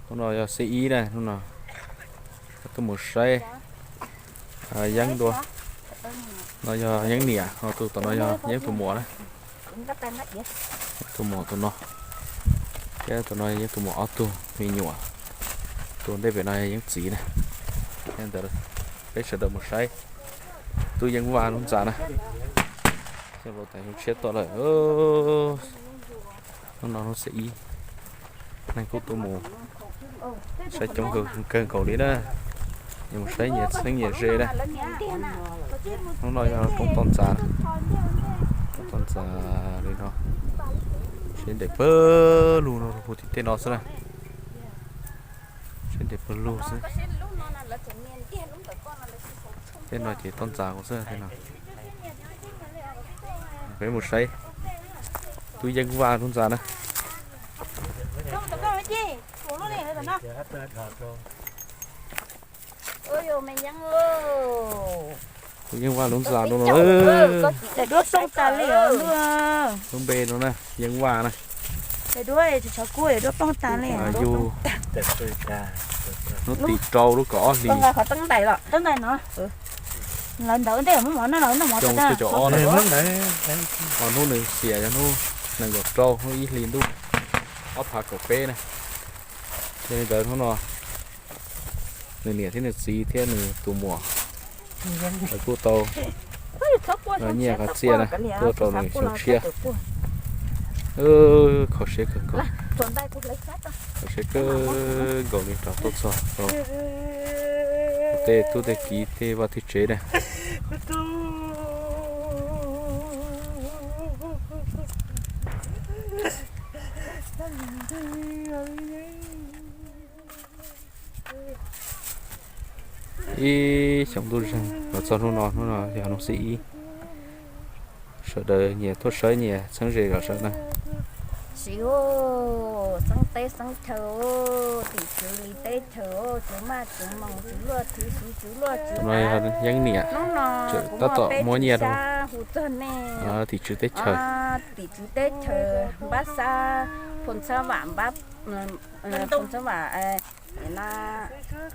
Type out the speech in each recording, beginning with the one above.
Hnub no yog xiab ib na, hnub no tuaj mus saib yeeb dua. No yog yeeb niam, ho tus tom no yog yeeb tus muam na. Tus muam tus no, thiab tus no yeeb tus muam ob tug me nyuam. Tus ntej pem no yog yeeb txiv na. Ntawd peb sawv daws mus saib tub yeeb vaj lub ntxa na. Xyoo laus tas xyoo tshiab tuaj lawm. Hnub no hnub xiab ib, neeg kuj tuaj mus saib coob kawg nkaus li na. Yuav mus saib nyias txheeb nyias ze na. Hnub no yog roob toj ntxas, roob toj ntxas li no. Seb nres pawg lug no, hu tim tej no xwb na. Seb nres pawg lug xwb. Tej no ces toj ntxas kuv xwb tej no. Peb mus saib tub yeeb vaj lub ntxa na. Tub yeeb vaj lub ntxa no. Daim duab poob tas li os ntuj. Lub npe no na, yeeb vaj na. Daim duab tsis tshov kub, daim duab poob tas li. Yug hnub tim rau lub kaum ob hlis. Teeb ntais no, lawv ntawd ntej muab mov noj los noj mov xyoo cuaj caum ob na. Ho hnub nws xiam yog hnub nees nkaum rau lub ib hlis ntuj ob phav kaum peb na. Yog li ntawd hnub no nws niam thiab nws txiv thiab nws tus muam lawv kuj tau nyiaj qab txiaj na, tuaj rau nws xyoo tshiab. Kho siab kawg nkaus, kho siab kawg nkaus li rov tuaj txog rau tej tub tej kiv tej vaj tej tsev na. Ib xyoo ntuj zeeg los txog hnub no, hnub no yog hnub xiab ib. Sawv daws nyias tuaj saib nyias txheeb ze zom zaws na. Siv, xeeb teb xeeb chaw, tim tswv li teb chaws, tswv maj tswv moos, tswv luaj tswv siv, tswv luaj tswv av. Yeeb niam hnub no tab tom muab nyiaj rau hu txog nej tim tswv teb chaws, tim tswv teb chaws Npab Xab, Phu Ntxhab Vam, Phu Ntxhab Vam,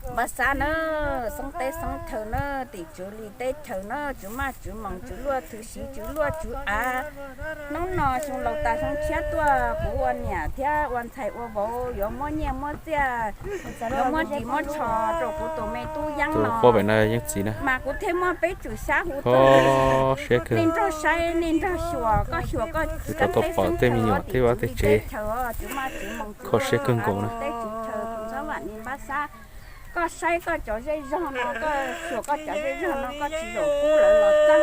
Npab Xab na, xeeb teb xeeb chaw na, tim tswv li teb chaws na, tswv maj tswv moos, tswv luaj tswv siv, tswv luaj tswv av. Hnub no xyoo laus tas xyoo tshiab tuaj, kuv ua niam thiab ua ntxhais ua vauv yuav muab nyiaj muab txiaj, yuav muab ris muab tsho rau kuv tus me tub yeeb no. Mas kuv thiaj muaj peb tswm xyab hu txog nej nrog saib nej nrog xyuas, koj xyuas koj teb chaws, tswv maj tswv moos, tswv luaj tswv av, teb tswv chaw, Phu Ntxhab Vam, Npab Xab. Koj saib koj cov zej zog no, koj xyuas koj cov zej zog no, koj tsis zaum pub lawv los txeeb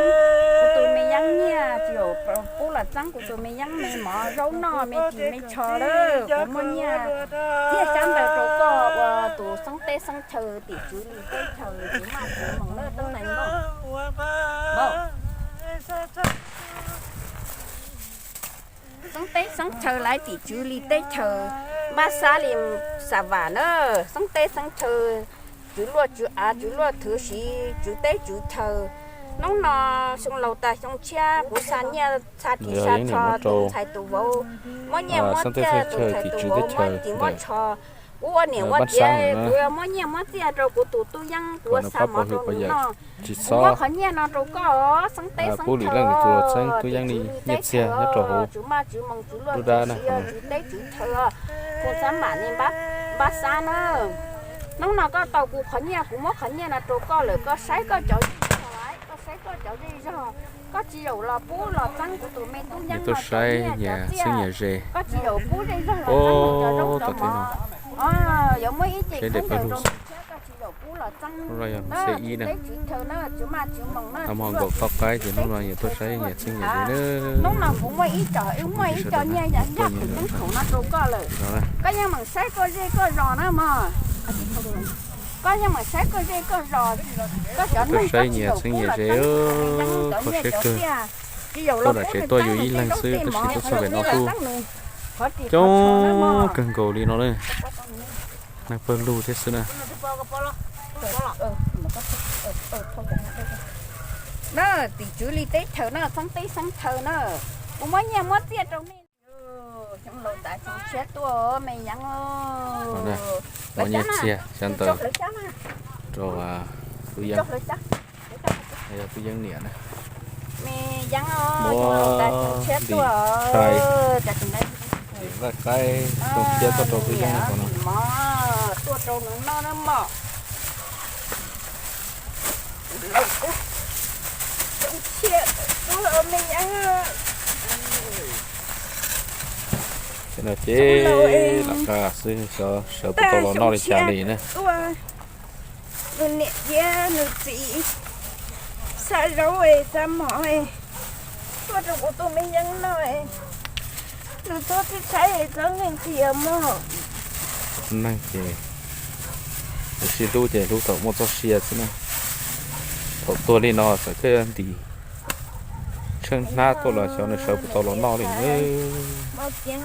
kuv tus me yeeb nyiaj, tsis zaum pub los txeeb kuv tus me yeeb me mov zaub noj, me ris me tsho lawm. Kuv muaj nyiaj txiag xyab ntawv rau koj ua tus xeeb teb xeeb chaw, tim tswv li teb chaws, tswv maj tswv moos na, teeb ntais npauj. Xeeb teb xeeb chaw lawv tim tswv li teb chaws, Npab Xab li Xab Vam na, xeeb teb xeeb chaw, tswv luaj tswv av, tswv luaj tswv siv, tswv teb tswv chaw. Hnub no xyoo laus tas xyoo tshiab, kuv xa nyiaj xa ris xa tsho tus ntxhais tus vauv, muab nyiaj muab txiaj tus ntxhais tus vauv, muab ris muab tsho. Kuv ua niam ua txiv, kuv muab nyiaj muab txiaj rau kuv tus tub yeeb, kuv ua xa mov rau nws noj. Kuv muab qhov nyiaj no rau koj, xeeb teb xeeb chaw, tswv maj tswv moos, tswv luaj tswv siv, tswv teb tswv chaw, Phu Ntxhab Vam, Npab Xab na. Hnub no koj tau kuv qhov nyiaj, kuv muab qhov nyiaj no rau koj lawm, koj saib koj cov zej zog, koj saib koj cov zej zog, koj tsis zaum los pub los txeeb kuv tus me tub yeeb no cov nyiaj cov txiaj, koj tsis zaum pub zej zog los txeeb cov zaub cov mov. Yuav muab ib ce khaub ncaws rau nws tshiab, koj tsis zaum pub los txeeb na, tswv teb tswv chaw na, tswv maj tswv moos na, tswv luaj tswv siv, tswv teb tswv chaw. Hnub no kuv muaj ib co, muaj ib co nyiaj yog nyiaj qhwv teeb khoom no rau koj lawm. Koj yeej meem saib koj zej koj zos na mog. Koj yeej meem saib koj zej koj zos, koj cov neeg koj tsis zaum pub los txeeb kuv tus me yeeb cov nyiaj cov txiaj, tsis zaum los pub nws txeeb nws tej zaub tej mov, tsis zaum pub los txeeb nws qhov ris qhov tsho na mog. Neeg pawg lug thiab xwb na. Na, tim tswv li teb chaws na, xeeb teb xeeb chaw na, kuv muab nyiaj muab txiaj rau nej. Xyoo laus tas xyoo tshiab tuaj me yeeb. Muab nyiaj txiag xyab ntawv rau tub yeeb, yog tub yeeb niam na. Me yeeb, muab lim sai, lim nqaij qaib xyoo tshiab tuaj rau tub yeeb no. Tuaj rau nws noj na mog. Ces no ces lam qab xwb, xyov sawv puas tau los noj li cas li na. Nws niam thiab nws txiv xa zaub xa mov tuaj rau kuv tus me yeeb noj. Nws txhob txhib tshaib txhob ntseeg tias mog. Neeg ces sib hlub ces hlub thaum muaj txoj sia xwb na. Thaum tuag li no txawm koj ntis tsheej hnab tuaj los xyov nws sawv puas tau los noj li na. Mob kiab,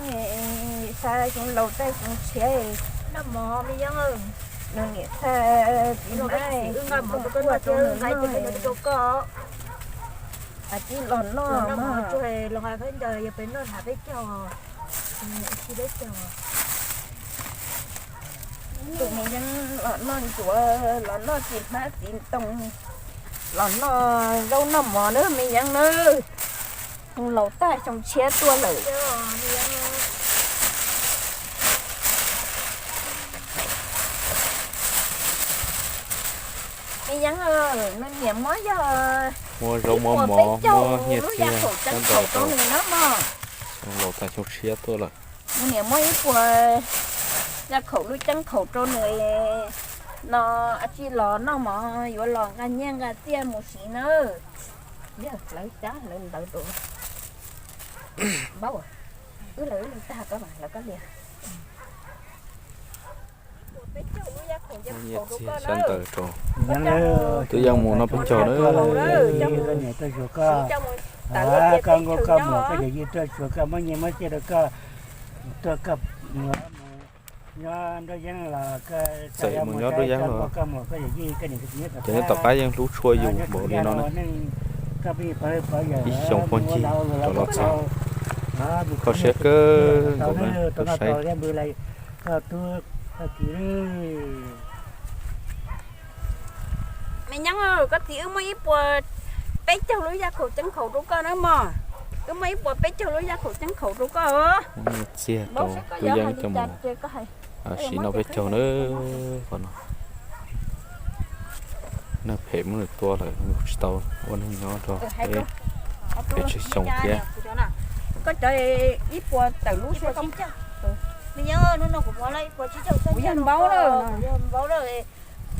xa xyoo laus tas xyoo tshiab noj mov me yeeb. Nws niam xa txiv hmab wb nqa mov rau koj noj thiab nqa cov me nyuam rau koj. Tsis los noj mov tsuag los nqa khaub ncaws yog peb noj hnav peb caug, tsis peb caug. Tus me yeeb los noj ncuav, los noj txiv hmab txiv ntoo, los noj zaub noj mov na me yeeb na. Xyoo laus tas xyoo tshiab tuaj lawm. Me yeeb, nws niam muab yog muab zaub muab mov muab nyiaj txiag rau nws na mog. Xyoo laus tas xyoo tshiab tuaj lawm. Nws niam muab ib puas yaj khaum lub ceeb khaum rau nws no, tsis los noj mov yuav los nqa nyiaj nqa txiaj mus siv na. Yog lawv cab lawv ntawd rau npaub, wb lawv wb li tag ko mas lawv koj lias. Nyiaj txiag xyab ntawv rau tub yeeb mus noj peb caug na. Koj nkauj koj muam koj yawm yij tuaj xyuas koj, muab nyiaj muab txiag rau koj, tuaj koj mus nyob nruab yeeb los, txawm mus nyob nruab yeeb los ces nyob tom qab yeej hlub tshua yus npaum li no na. Ib xyoos phooj ywg rov los txog, kho siab kawg nkaus na, tuaj saib. Me Nyob, koj txiv wb muab ib puas peb caug lub yaj khaum ceeb khaum rau koj na mog. Wb muab ib puas peb caug lub yaj khaum ceeb khaum rau koj. Txiag rau tub yeeb coj mus siv noj peb caug na. Qhov no neeg phem muab nws tua lawm, nws tsis tau ua neeg nyob rau peb tsawg xyoo thiab. Koj cov ib puas tawm lub xwb. Me Nyob, hnub no kuv muab ib puas tsib caug xyab ntawv rau koj, kuv yog npaub lawm.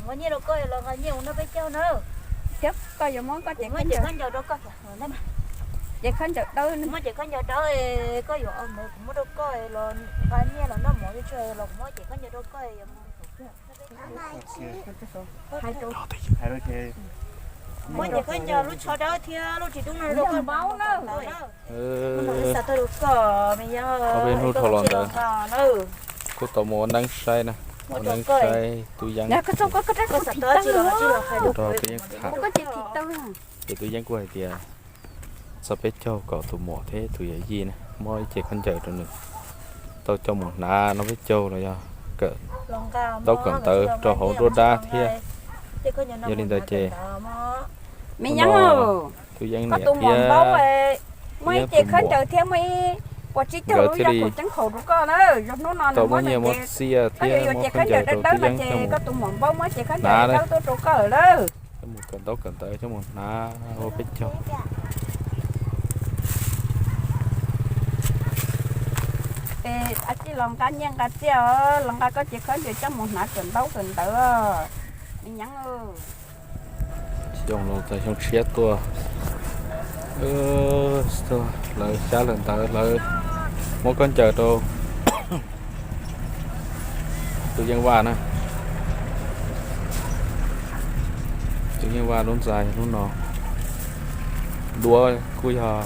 Muab nyiaj rau koj los nqa nyiaj mus noj peb caug na. Thiab koj yuav muab koj cev khaub ncaws rau koj, cev khaub ncaws dawb, muab cev khaub ncaws dawb, koj yuav ua ntawd kuv muab rau koj los nqa nyiaj los noj mov tsuag los kuv muab cev khaub ncaws rau koj. Muab cev khaub ncaws lub tsho dawb thiab lub tsis dub no rau koj. Xav tau rau koj, me Nyob. Ob peb hnub dhau los ntawd kuj tau mus ua neeb saib na, ua neeb saib tub yeeb. Tub yeeb tham, ces tub yeeb kuj hais tias txog peb caug kom tus muam thiab tus yawm yij na muab ib cev khaub ncaws rau nws tau coj mus hnav noj peb caug los yog kawm ntaub kawm ntawv rau hauv nruab dab thiab. Yog li ntawd ces me Nyob, tub yeeb niam thiab muab ib cev khaub ncaws thiab muab ib puas tsib caug lub yaj khaum ceeb khaum rau koj na. Zog hnub no tau muab nyiaj muab txiaj thiab muab khaub ncaws rau tub yeeb coj mus hnav na. Coj mus kawm ntaub kawm ntawv coj mus hnav ua peb caug. Los nqa nyiaj nqa txiaj, los nqa koj cev khaub ncaws coj mus hnav kawm ntaub kawm ntawv. Me Nyob, xyoo laus tas xyoo tshiab tuaj, lawv xyab lawv ntawv lawv muab khaub ncaws rau tub yeeb vaj na. Tub yeeb vaj lub ntxa hnub no duab kuj yog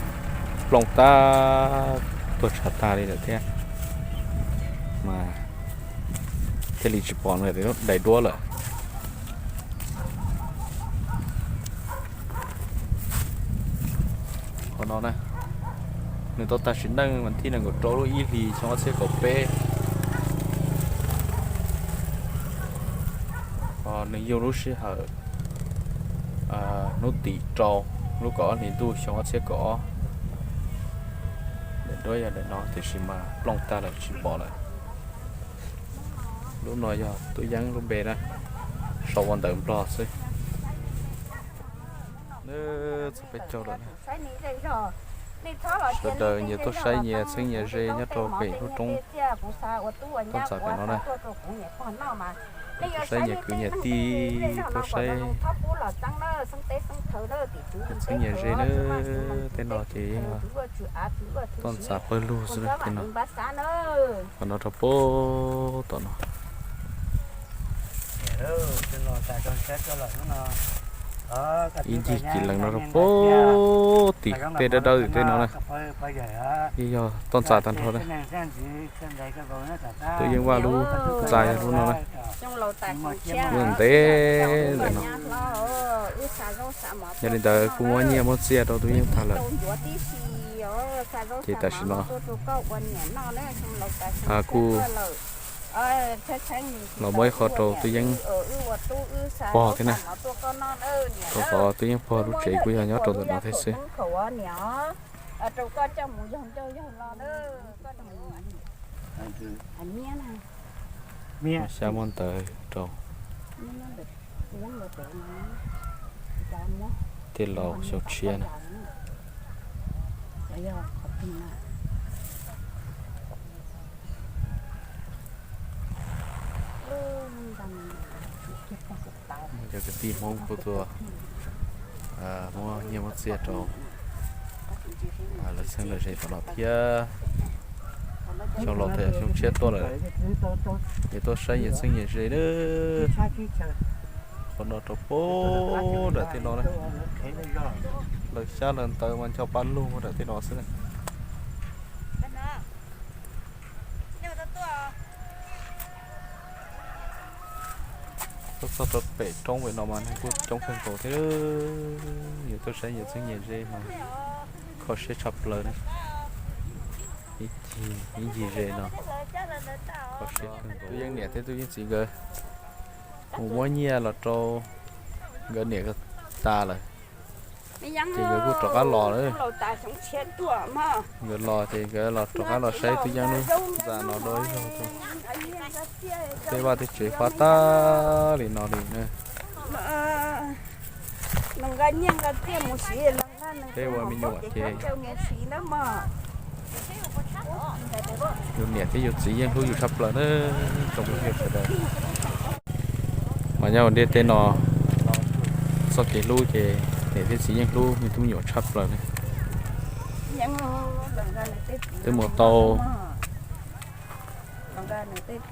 plooj tag tuag tshav tag li lawm thiab, mas thiaj li tsis pom daim duab lawm. Qhov no na, Nws tau tag sim neej vas thib nees nkaum rau lub ib hlis xyoo ob txhiab kaum peb. Nws yug lub sij hawm hnub tim rau lub kaum ob hlis ntuj xyoo ob txhiab kaum ob. Daim duab yog daim no tiam sis mas plooj tag lawm tsis pom lawm. Lub no yog Tub Yeeb lub npe na, sau ua ntawv Nplog xwb. Txog peb caug lawm na. Sawv daws nyias tuaj saib nyias txheeb nyias ze nyob rau pem lub roob Tooj Ntxas pem no na. Tuaj saib nyias kwv nyias tij, tuaj saib nyias txheeb nyias ze na. Tej no ces Tooj Ntxas pawg lug xwb na tej no. Qhov no rau puag tom no. Ib ncig kis lees no rau puag tim tej dawb dawb tim tej no na. Yeej yog Tooj Ntxas tag nrho na. Tub Yeeb Vaj lub ntxa yog lub no na. Lub ntev ntawm no. Yog li ntawd kuj muab nyiaj muab txiaj rau Tub Yeeb tag lawm. Ces tam sim no kuj los muab ib qho rau Tub Yeeb pog thiab na. Rau qhov Tub Yeeb pog lub tsev kuj yog nyob rau ntawm no thiab xwb. Muab xyab muab ntawv rau tej laus xyoo tshiab na. Cov kwv tij Hmoob kuj tuaj muab nyiaj muab txiaj rau lawv txheeb lawv ze tom no thiab. Xyoo laus tas yog xyoo tshiab tuaj lawm, ces tuaj saib nyias txheeb nyias ze na. Qhov no rau puag nram tej no na. Lawv xyab lawv ntawv mas ncho pa lug nram tej no xwb na. Tuaj txog rau pem roob pem no mas neeg kuj coob kawg nkaus thiab. Yuav tuaj saib nyias txheeb nyias ze mas kho siab tshaj plaws na. Ib ncig ze no, kho siab kawg nkaus. Tub Yeeb niam thiab Tub Yeeb txiv nkawd mus muab nyiaj los rau nkawd niam nkawd tas lawm, ces nkawd kuj rov qab los lawm. Nkawd los ces nkawd los rov qab los saib Tub Yeeb lub ntxa no dua ib zaug. Tej vaj tej tsev fab tag li no li na. Peb ua me nyuam ces yus niam thiab yus txiv yeej hlub yus tshaj plaws na, tsoom phooj ywg sawv daws. Mas nyob ua ntej tej no, txoj kev hlub ces niam thiab txiv yeej hlub yus tub me nyuam tshaj plaws li. Twb mus tau,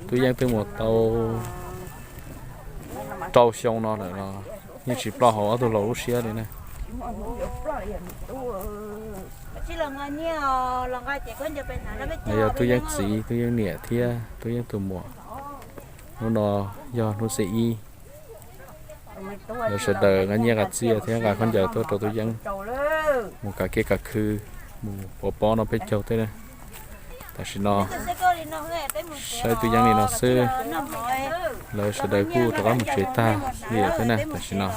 Tub Yeeb twb mus tau rau xyoo no lawm los yeej tsis ploj hauv ob tug laus lub siab li na. Yog Tub Yeeb txiv, Tub Yeeb niam thiab Tub Yeeb tus muam. Hnub no yog hnub xiab ib, lawv sawv daws nqa nyiaj nqa txiaj thiab nqa khaub ncaws tuaj rau Tub Yeeb mus kav kev kav khw, mus ua pob noj peb caug tej. Tam sim no saib Tub Yeeb li no xwb, lawv sawv daws kuj rov qab mus tsev tag li thiab na tam sim no.